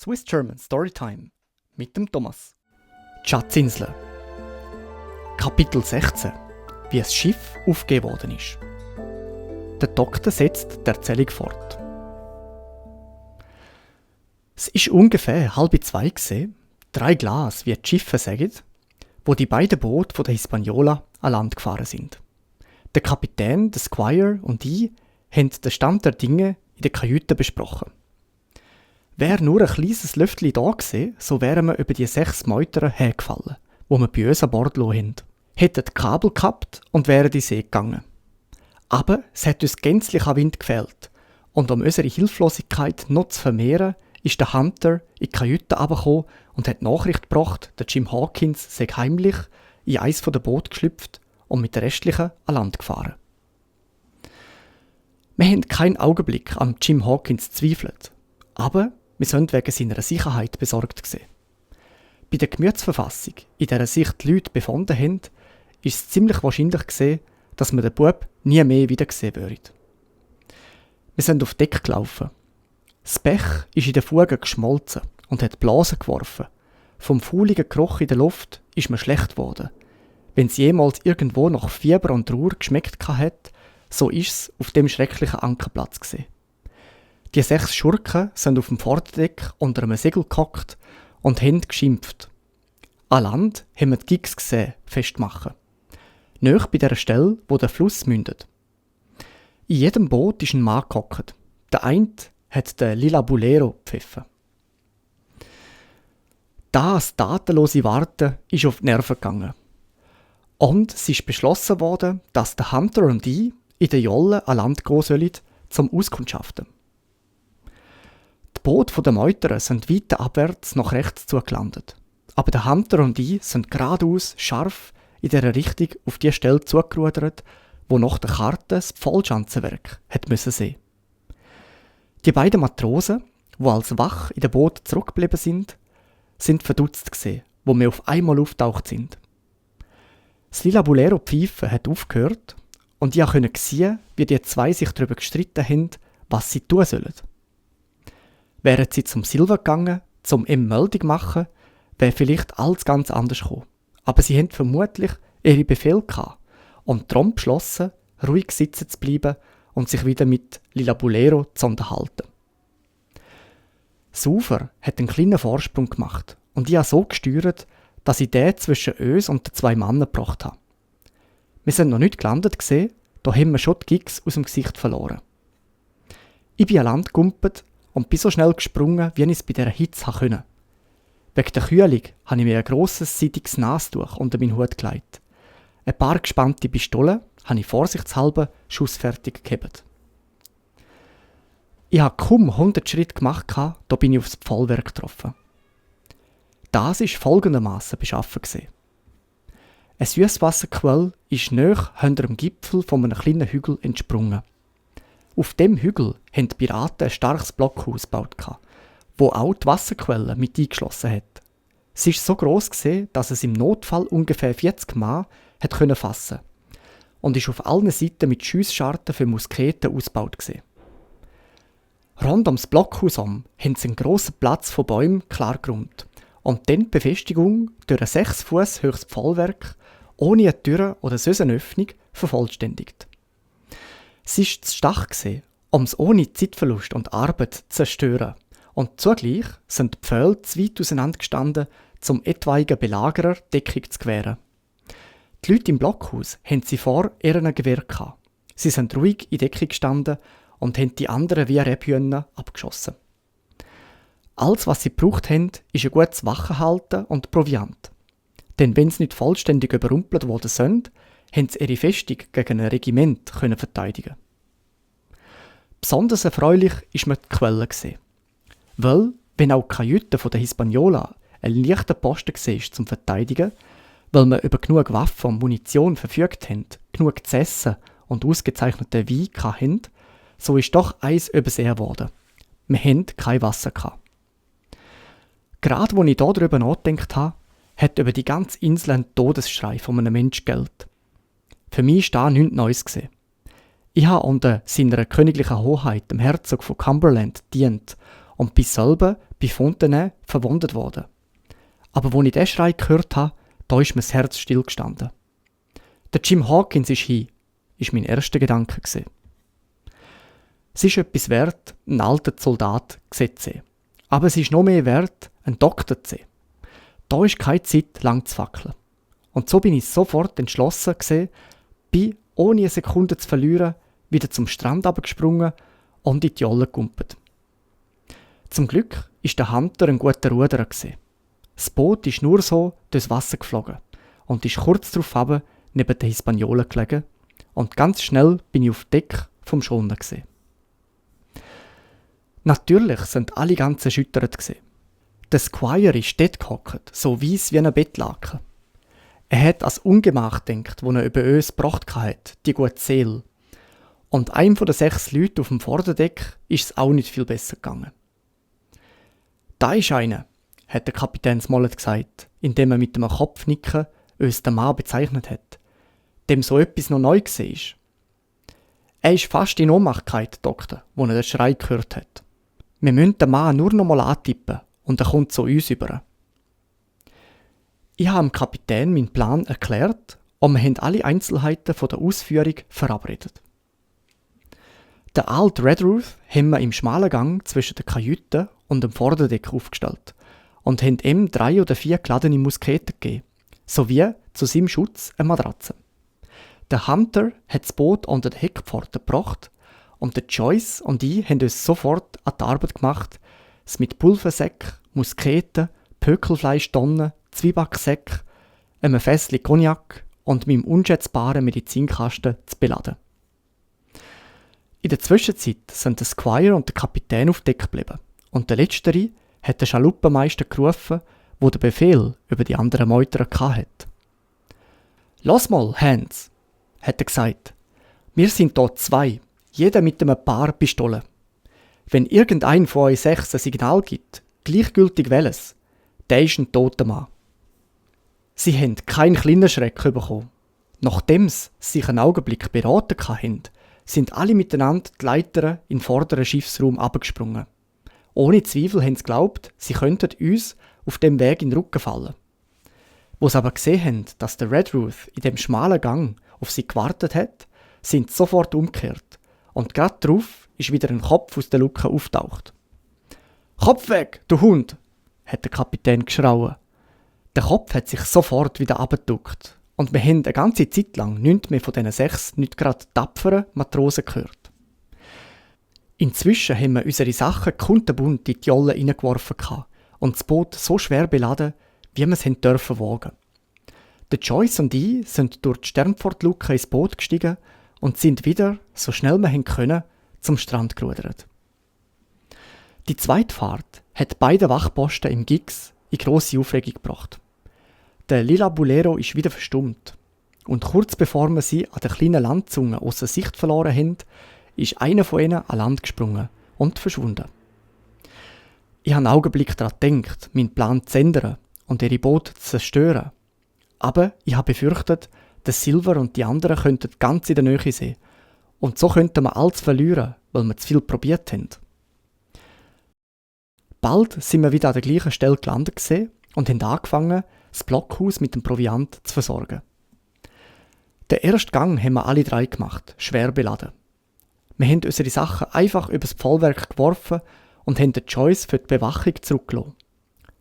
Swiss German Storytime mit dem Thomas. Die Schatzinsel. Kapitel 16. Wie das Schiff aufgegeben worden ist. Der Doktor setzt die Erzählung fort. Es war ungefähr 1:30 gewesen, 3 Glas, wie die Schiffe sagen, wo die beiden Boote von der Hispaniola an Land gefahren sind. Der Kapitän, der Squire und ich haben den Stand der Dinge in der Kajüte besprochen. Wäre nur ein kleines Lüftchen da gewesen, so wären wir über die 6 Meuterer hergefallen, wo wir bei uns an Bord gelassen haben. Hätten die Kabel gehabt und wären in die See gegangen. Aber es hat uns gänzlich an Wind gefehlt. Und um unsere Hilflosigkeit noch zu vermehren, ist der Hunter in die Kajüte runtergekommen und hat Nachricht gebracht, der Jim Hawkins sei heimlich in eins der Boote geschlüpft und mit den restlichen an Land gefahren. Wir haben keinen Augenblick an Jim Hawkins gezweifelt, aber wir sind wegen seiner Sicherheit besorgt gewesen. Bei der Gemütsverfassung, in der sich die Leute befunden haben, ist es ziemlich wahrscheinlich gewesen, dass wir den Bub nie mehr wiedersehen würden. Wir sind auf Deck gelaufen. Das Pech ist in den Fugen geschmolzen und hat Blasen geworfen. Vom fauligen Geruch in der Luft ist mir schlecht geworden. Wenn es jemals irgendwo nach Fieber und Trauer geschmeckt hat, so ist es auf dem schrecklichen Ankerplatz gewesen. Die 6 Schurken sind auf dem Vorderdeck unter einem Segel gehockt und haben geschimpft. An Land haben wir die Gigs gesehen, festmachen. Nahe bei der Stelle, wo der Fluss mündet. In jedem Boot ist ein Mann gehockt. Der eine hat den Lila Bulero gepfiffen. Das tatenlose Warten ist auf die Nerven gegangen. Und es ist beschlossen worden, dass der Hunter und ich in der Jolle an Land gehen sollen, zum Auskundschaften. Die Boote der Meuterer sind weiter abwärts nach rechts zugelandet. Aber der Hunter und ich sind geradeaus, scharf in dieser Richtung auf die Stelle zugerudert, wo nach der Karte das Pfahlschanzenwerk hat müssen sehen. Die beiden Matrosen, die als wach in dem Boot zurückgeblieben sind verdutzt gewesen, wo wir auf einmal auftaucht sind. Das Lila Bulero Pfeifen hat aufgehört und ich konnte sehen, wie die 2 sich darüber gestritten haben, was sie tun sollen. Wären sie zum Silver gegangen, zum ihm Meldung machen, wäre vielleicht alles ganz anders gekommen. Aber sie haben vermutlich ihre Befehle gehabt und darum beschlossen, ruhig sitzen zu bleiben und sich wieder mit Lila Bulero zu unterhalten. Das Ufer hat einen kleinen Vorsprung gemacht und ich habe so gesteuert, dass ich den zwischen uns und den 2 Männern gebracht habe. Wir sind noch nicht gelandet gesehen, da haben wir schon die Gigs aus dem Gesicht verloren. Ich bin an Land gegumpelt und bin so schnell gesprungen, wie ich es bei dieser Hitze konnte. Wegen der Kühlung habe ich mir ein grosses, seidiges Nastuch unter meinen Hut gelegt. Ein paar gespannte Pistolen habe ich vorsichtshalber schussfertig gehabt. Ich habe kaum 100 Schritte gemacht, da bin ich aufs Pfahlwerk getroffen. Das war folgendermaßen beschaffen. Ein Süsswasserquell ist nahe hinter dem Gipfel von einem kleinen Hügel entsprungen. Auf dem Hügel haben die Piraten ein starkes Blockhaus gebaut, wo auch die Wasserquelle mit eingeschlossen hat. Es war so gross, dass es im Notfall ungefähr 40 Mann hat fassen konnte und ist auf allen Seiten mit Schiessscharten für Musketen ausgebaut. Rund ums Blockhaus haben sie einen grossen Platz von Bäumen klargeräumt und dann die Befestigung durch ein 6 Fuß hohes Pfahlwerk ohne eine Tür oder sonst eine Öffnung vervollständigt. Es war zu stach, um es ohne Zeitverlust und Arbeit zu zerstören. Und zugleich sind die Pfähle zu weit auseinander gestanden, um etwaigen Belagerer Deckung zu gewähren. Die Leute im Blockhaus haben sie vor ihren Gewehr gehabt. Sie sind ruhig in Deckung gestanden und haben die anderen wie Rebhühner abgeschossen. Alles, was sie gebraucht haben, ist ein gutes Wachenhalten und Proviant. Denn wenn sie nicht vollständig überrumpelt worden sind, haben sie ihre Festung gegen ein Regiment verteidigen. Besonders erfreulich war mir die Quelle. Weil, wenn auch die Kajüte von der Hispaniola ein leichter Posten war zum Verteidigen, weil wir über genug Waffen und Munition verfügt haben, genug zu essen und ausgezeichneten Wein hatten, so ist doch eins übersehen worden. Wir hatten kein Wasser gehabt. Gerade als ich darüber nachgedacht habe, hat über die ganze Insel ein Todesschrei von einem Menschen gelten. Für mich war das nichts Neues. Ich habe unter seiner königlichen Hoheit, dem Herzog von Cumberland, dient und bin selber bei Fontenay verwundet worden. Aber als ich diesen Schrei gehört habe, da ist mir das Herz stillgestanden. Der Jim Hawkins ist hin, ist mein erster Gedanke gewesen. Es ist etwas wert, einen alten Soldat gesehen zu sehen. Aber es ist noch mehr wert, einen Doktor zu sehen. Da ist keine Zeit, lang zu fackeln. Und so bin ich sofort entschlossen gewesen, bin, ohne eine Sekunde zu verlieren, wieder zum Strand abgesprungen und in die Jolle gekumpelt. Zum Glück ist der Hunter ein guter Ruderer gewesen. Das Boot ist nur so durchs Wasser geflogen und ist kurz darauf neben der Hispaniola gelegen und ganz schnell bin ich auf Deck vom Schoner gewesen. Natürlich sind alle ganz erschüttert gewesen. Der Squire ist dort gehockt, so weiss wie ein Bettlaken. Er hat als Ungemach gedacht, wo er über uns gebracht hat, die gute Seele. Und einem von den 6 Leuten auf dem Vorderdeck ist es auch nicht viel besser gegangen. «Da ist einer», hat der Kapitän Smollett gesagt, indem er mit dem Kopfnicken uns den Mann bezeichnet hat, dem so etwas noch neu war. Er ist fast in Ohnmacht gefallen, Doktor, wo er den Schrei gehört hat. Wir müssen den Mann nur noch mal antippen und er kommt zu uns über. Ich habe dem Kapitän meinen Plan erklärt und wir haben alle Einzelheiten von der Ausführung verabredet. Den alten Redruth haben wir im schmalen Gang zwischen der Kajüte und dem Vorderdeck aufgestellt und haben ihm 3 oder 4 geladene Musketen gegeben, sowie zu seinem Schutz eine Matratze. Der Hunter hat das Boot unter der Heckpforte gebracht und der Joyce und ich haben uns sofort an die Arbeit gemacht, es mit Pulversäcken, Musketen, Pökelfleischtonnen, Zwiebacksäcken, einem Fässchen Cognac und meinem unschätzbaren Medizinkasten zu beladen. In der Zwischenzeit sind der Squire und der Kapitän auf Deck geblieben und der Letztere hat den Schaluppenmeister gerufen, wo der Befehl über die anderen Meuterer hatte. «Lass mal, Hans», hat er gesagt, «wir sind hier 2, jeder mit einem Paar Pistolen. Wenn irgendein von euch 6 ein Signal gibt, gleichgültig welches, der ist ein toter Mann.» Sie haben keinen kleinen Schreck bekommen. Nachdem sie sich einen Augenblick beraten hatten, sind alle miteinander die Leitern in den vorderen Schiffsraum abgesprungen. Ohne Zweifel haben sie geglaubt, sie könnten uns auf dem Weg in den Rücken fallen. Wo sie aber gesehen haben, dass der Redruth in dem schmalen Gang auf sie gewartet hat, sind sie sofort umgekehrt. Und gerade darauf ist wieder ein Kopf aus der Luke auftaucht. «Kopf weg, du Hund!» hat der Kapitän geschrauen. Der Kopf hat sich sofort wieder abgeduckt und wir haben eine ganze Zeit lang nichts mehr von diesen 6 nicht gerade tapferen Matrosen gehört. Inzwischen haben wir unsere Sachen kunterbunt in die Jolle hineingeworfen und das Boot so schwer beladen, wie wir es dürfen wagen. Der Joyce und ich sind durch die Sternpfortluke ins Boot gestiegen und sind wieder, so schnell wir können, zum Strand gerudert. Die zweite Fahrt hat beide Wachposten im Gigs in grosse Aufregung gebracht. Der Lila Bolero ist wieder verstummt. Und kurz bevor wir sie an der kleinen Landzunge außer Sicht verloren haben, ist einer von ihnen an Land gesprungen und verschwunden. Ich habe einen Augenblick daran gedacht, meinen Plan zu ändern und ihre Boote zu zerstören. Aber ich habe befürchtet, dass Silver und die anderen könnten ganz in der Nähe sein. Und so könnten wir alles verlieren, weil wir zu viel probiert haben. Bald sind wir wieder an der gleichen Stelle gelandet gewesen und haben angefangen, das Blockhaus mit dem Proviant zu versorgen. Den ersten Gang haben wir alle 3 gemacht, schwer beladen. Wir haben unsere Sachen einfach übers Pfahlwerk geworfen und haben den Joyce für die Bewachung zurückgelassen.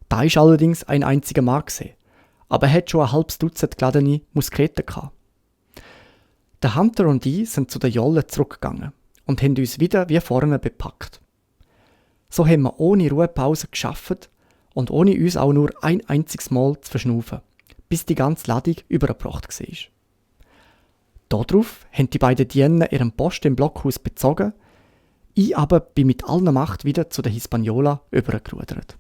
Da war allerdings ein einziger Mann gewesen, aber er hat schon ein halbes Dutzend geladene Musketen gehabt. Der Hunter und ich sind zu der Jolle zurückgegangen und haben uns wieder wie vorne bepackt. So haben wir ohne Ruhepause gearbeitet und ohne uns auch nur ein einziges Mal zu verschnaufen, bis die ganze Ladung übergebracht war. Darauf haben die beiden Diener ihren Posten im Blockhaus bezogen, ich aber bin mit aller Macht wieder zu der Hispaniola übergerudert.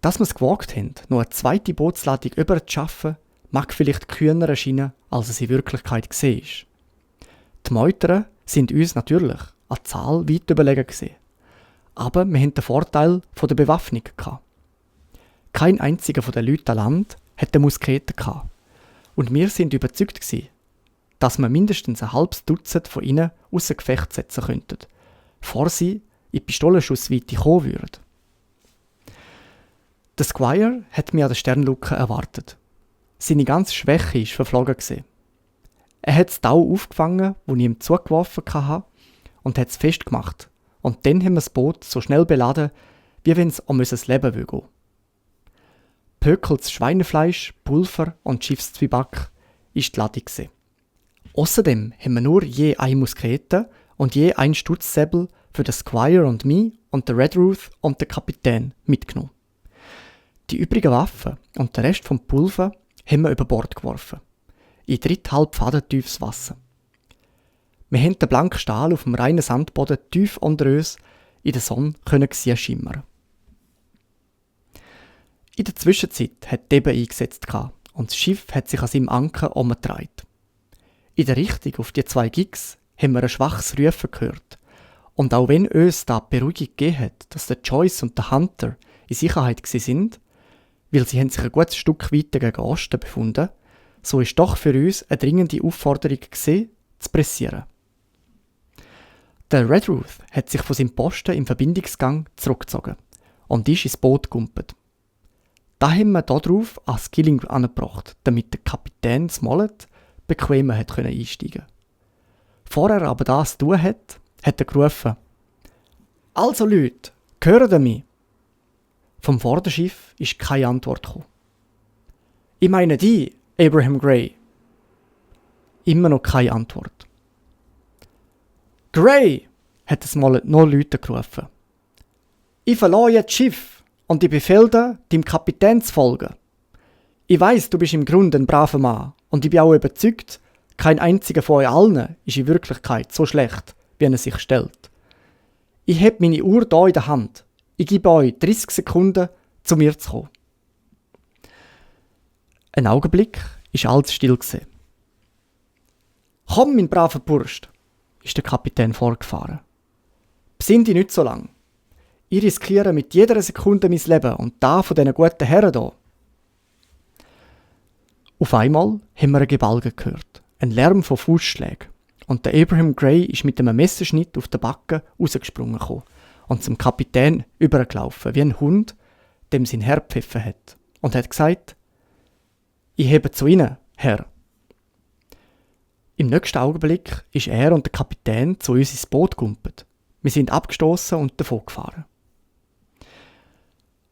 Dass wir es gewagt haben, noch eine zweite Bootsladung überzuschaffen, mag vielleicht kühner erscheinen, als es in Wirklichkeit war. Die Meuterer sind uns natürlich an Zahl weit überlegen gewesen. Aber wir hatten den Vorteil von der Bewaffnung gehabt. Kein einziger von den Leuten an Land hatte Musketen gehabt. Und wir sind überzeugt gewesen, dass wir mindestens ein halbes Dutzend von ihnen außer Gefecht setzen könnten, bevor sie in die Pistolenschussweite kommen würden. Der Squire hat mich an der Sternluke erwartet. Seine ganze Schwäche war verflogen gewesen. Er hat das Tau aufgefangen, das ich ihm zugeworfen hatte, und hat es festgemacht. Und dann haben wir das Boot so schnell beladen, wie wenn es um unser Leben gehen will. Pökeltes Schweinefleisch, Pulver und Schiffszwieback war die Ladung. Außerdem haben wir nur je eine Muskete und je einen Stutzsäbel für den Squire und mich und den Redruth und den Kapitän mitgenommen. Die übrigen Waffen und den Rest vom Pulver haben wir über Bord geworfen. In 3,5 Faden tiefes Wasser. Wir haben den blanken Stahl auf dem reinen Sandboden tief unter uns in der Sonne schimmern. In der Zwischenzeit hat die Eben eingesetzt und das Schiff hat sich an seinem Anker umgedreht. In der Richtung auf die 2 Gigs haben wir ein schwaches Rufen gehört. Und auch wenn uns da die Beruhigung gegeben hat, dass der Joyce und der Hunter in Sicherheit sind, weil sie haben sich ein gutes Stück weiter gegen Osten befunden, so ist doch für uns eine dringende Aufforderung gewesen, zu pressieren. Der Redruth hat sich von seinem Posten im Verbindungsgang zurückgezogen und ist ins Boot gegumpelt. Da haben wir darauf an Skilling angebracht, damit der Kapitän Smollett bequemer einsteigen konnte. Vorher aber das zu tun hat er gerufen: «Also Leute, hört ihr mich?» Vom Vorderschiff ist keine Antwort gekommen. «Ich meine die, Abraham Gray.» Immer noch keine Antwort. «Gray!» hat Smollett noch Leute gerufen. «Ich verlasse jetzt das Schiff und ich befehle dir, deinem Kapitän zu folgen. Ich weiss, du bist im Grunde ein braver Mann und ich bin auch überzeugt, kein einziger von euch allen ist in Wirklichkeit so schlecht, wie er sich stellt. Ich habe meine Uhr hier in der Hand. Ich gebe euch 30 Sekunden, zu mir zu kommen.» Ein Augenblick war alles still. «Komm, mein braver Bursch!» ist der Kapitän vorgefahren. «Besinn dich nicht so lang. Ich riskiere mit jeder Sekunde mein Leben und da von diesen guten Herren hier.» Auf einmal haben wir ein Gebalge gehört, ein Lärm von Fußschlägen. Und der Abraham Gray ist mit einem Messerschnitt auf den Backen rausgesprungen und zum Kapitän übergelaufen, wie ein Hund, dem sein Herr gepfiffen hat, und hat gesagt: «Ich hebe zu Ihnen, Herr.» Im nächsten Augenblick ist er und der Kapitän zu uns ins Boot gegumpelt. Wir sind abgestoßen und davongefahren.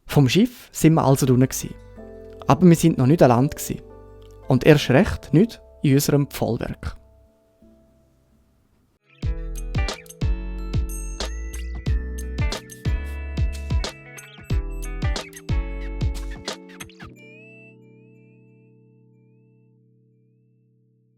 Vom Schiff sind wir also draussen. Aber wir sind noch nicht an Land. Und erst recht nicht in unserem Pfahlwerk.